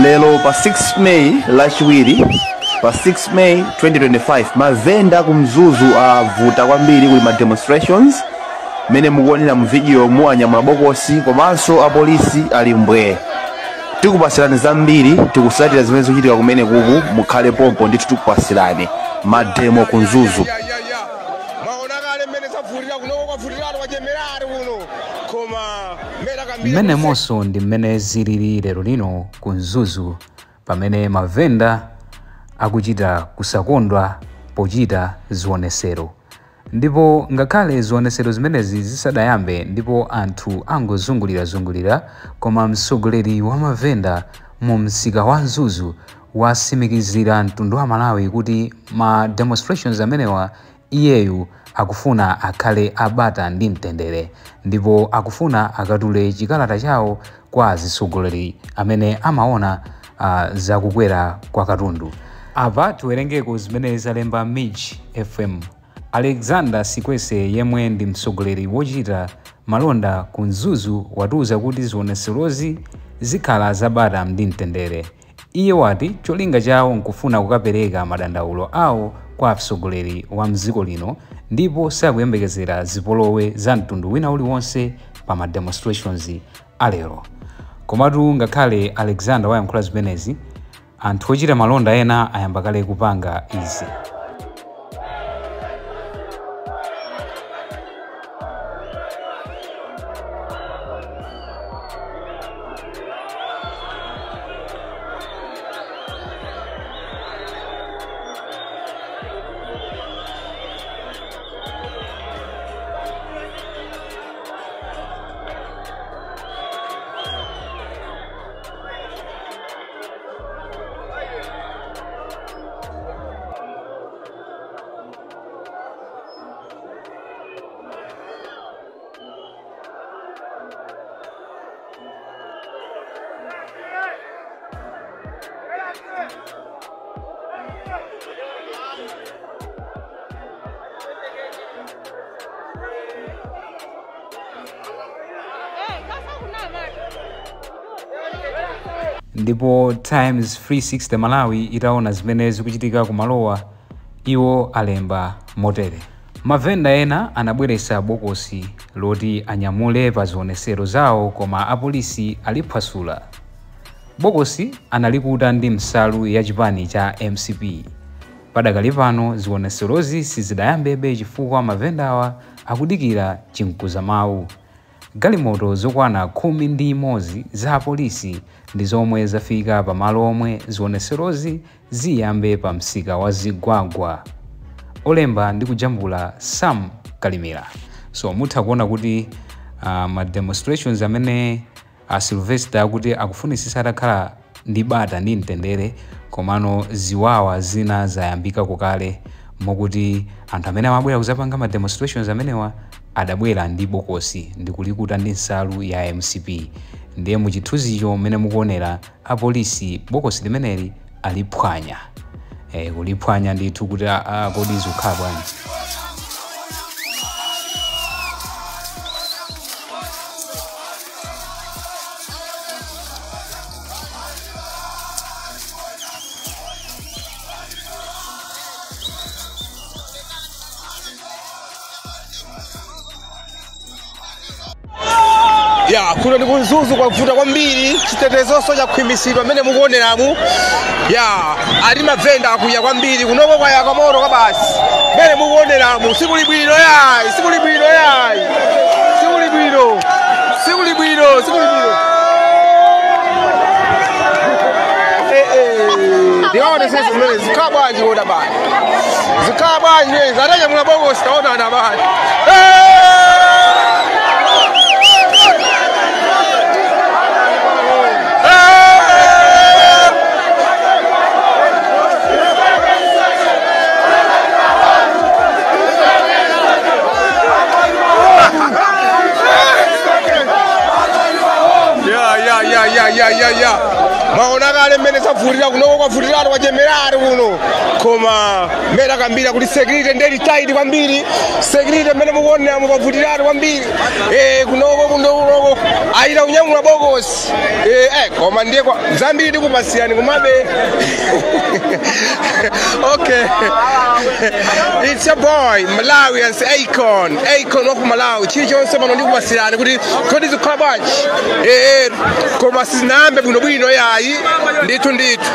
Lero pa 6 May lachiwiri pa 6 May 2025 mavenda ku Mzuzu avuta kwambiri kuli ma demonstrations mene mukuonera mu video mu anyamula bokosi komanso apolisi ali mbwe. Tikupasirani zambiri, tikusatira zimene zikuchitika kumene kuku, mukhale pompo ndithu tikupasirani mademo ku Mzuzu. Mmenemonso ndi mmene zilili lero lino ku Mzuzu pamene mavenda akuchita kusakondwa pochita zionesero. Ndipo ngakhale zionesero zimenezi zisadayambe ndipo anthu angozungulirazungulira, koma mtsogoleri wa mavenda mu msika wa Mzuzu wasimikizira mtundu wa Malawi kuti ma demonstrations amenewa iyeyu akufuna akhale abata ndi mtendere, ndipo akufuna akatule chikalata chawo kwa atsogoleri amene amaona zakukwera kwa katundu. Apa tiwerengeko zimene zalemba Mij FM. Alexander Sikwese yemwe ndi mtsogoleri wochita malonda ku Mzuzu watiuza kuti zioneserozi zikhala zabata ndi mtendere. Iye wati cholinga chawo nkufuna kukapereka madandaulo awo kwa atsogoleri wa mdziko lino, ndipo sakuyembekezera zipolowe za mtundu wina uliwonse pa ma demonstrations alero. Komatu ngakhale Alexander wayankhula zimenezi, anthu ochita malonda ena ayamba kale kupanga izi. Ndipo Times 360 Malawi itaona zimene zikuchitika kumalowa, iwo alemba motere. Mavenda ena anabweretsa bokosi loti anyamule pa zionesero zawo, koma apolisi aliphwasula. Bokosi analikuta ndi msalu ya chipani cha MCP. Padakali pano zioneserozi sizidayambebe chifukwa mavendawa akudikira chimkuzamawu. Galimoto zokwana 11 za apolisi ndi zomwe zafika pamalo omwe zioneserozi ziyambe pa msika wa Zigwagwa. Olemba ndi kujambula Sam Kalimira. So mutha kuona kuti ma demonstrations amene a Sylvester akuti akufunisisa atakhala ndi bata ndi mtendere, komano ziwawa zina zayambika kukale mokuti anthu amene amabwera kuzapanga ma demonstrations amenewa adabwera ndi bokosi ndi kulikuta ndi nsalu ya MCP. Ndiye muchithunzicho mmene mukuonera apolisi bokosi limeneli aliphwanya. Kuliphwanya ndithu kuti kodi zikukhala bwanji. Ya, kuno ndi ku Mzuzu kwavuta kwambiri, chitetezoso chakhwimisidwa mmene mukuoneramu. Ya, ali mavenda akuya kwambiri kunoko kwayaka moto kabasi. Mmene mukuoneramu, sikuli bwino yayi, sikuli bwino yayi. Sikuli bwino. Sikuli bwino, sikuli bwino. Ndikaone sisi zimene zikhala bwanji koda bani. Zikhala bwanji zimene atanyamula bokosi taonana bani. Ya. Mwaona kale mmene zavutira kunoko, kwavutiratu, kwachemeratu kuno, koma mmene akambira kuti security ndeli tight kwambiri, security mmene mukuonera mukwavutiratu kwambiri. Kunoko kunoko ayita kunyamula bokosi. Koma ndiye zambiri tikupasiyani komabe. Okay, it's your boy Malawians Akon, Akon wa Malawi. Chilichonse pano ndikupasirani kuti kodi zikhala bwanji. Koma sizinayambe bwinobwino yayi, ndithu ndithu.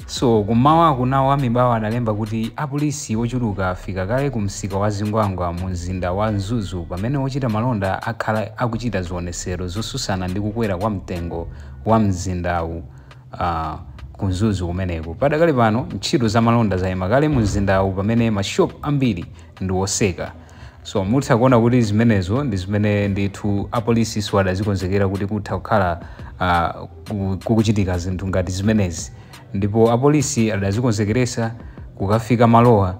So kumawa kunawo amibawa analemba kuti apolisi ochuluka afika kale ku msika wa Zingwangwa mu mzinda wa Mzuzu pamene ochita malonda akhala akuchita zionesero zosusana ndi kukwera kwa mtengo wa mzindawu ku Mzuzu kumeneko. Padakale pano ntchito za malonda zayima kale mu mzindawu pamene mashopu ambiri ndi oseka. So mutha kuona kuti zimenezo ndi zimene ndithu apolisi swadazikonzekera kuti kutha kukhala kukuchitika zinthu ngati zimenezi, ndipo apolisi adazikonzekeresa kukafika malowa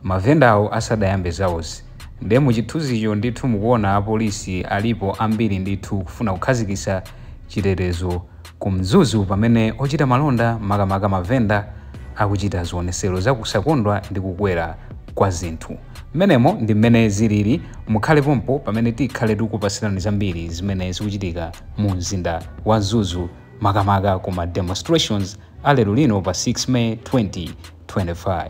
mavendawo asadayambe zawozi. Ndiye muchithunzicho ndithu mukuona apolisi alipo ambiri ndithu kufuna kukhazikitsa chitetezo ku Mzuzu pamene ochita malonda makamaka mavenda akuchita zionesero zakusakondwa ndi kukwera kwa zinthu. Mmenemo ndi mmene zilili, mukhale pompo pamene tikhale tikupasirani zambiri zimene zikuchitika mu mzinda wa Mzuzu makamaka kuma demonstrations alero lino pa 6 May 2025.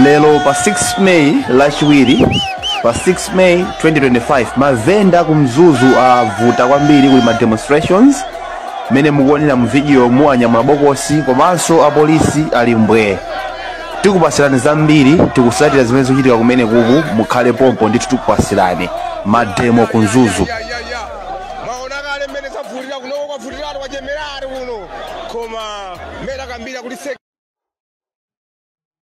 Lero pa 6 May lachiwiri pa 6 May 2025 mavenda ku Mzuzu avuta kwambiri kuli ma demonstrations mene mukuonera mu video mu anyamula bokosi komanso apolisi ali mbwe. Tikupasirani zambiri, tikusatira zimene zikuchitika kumene kuku, mukhale pompo ndithu tikupasirani mademo ku Mzuzu. Mwaona kale mmene zavutira kunoko, kwavutiratu, kwachemeratu kuno, koma mmene akambira kuti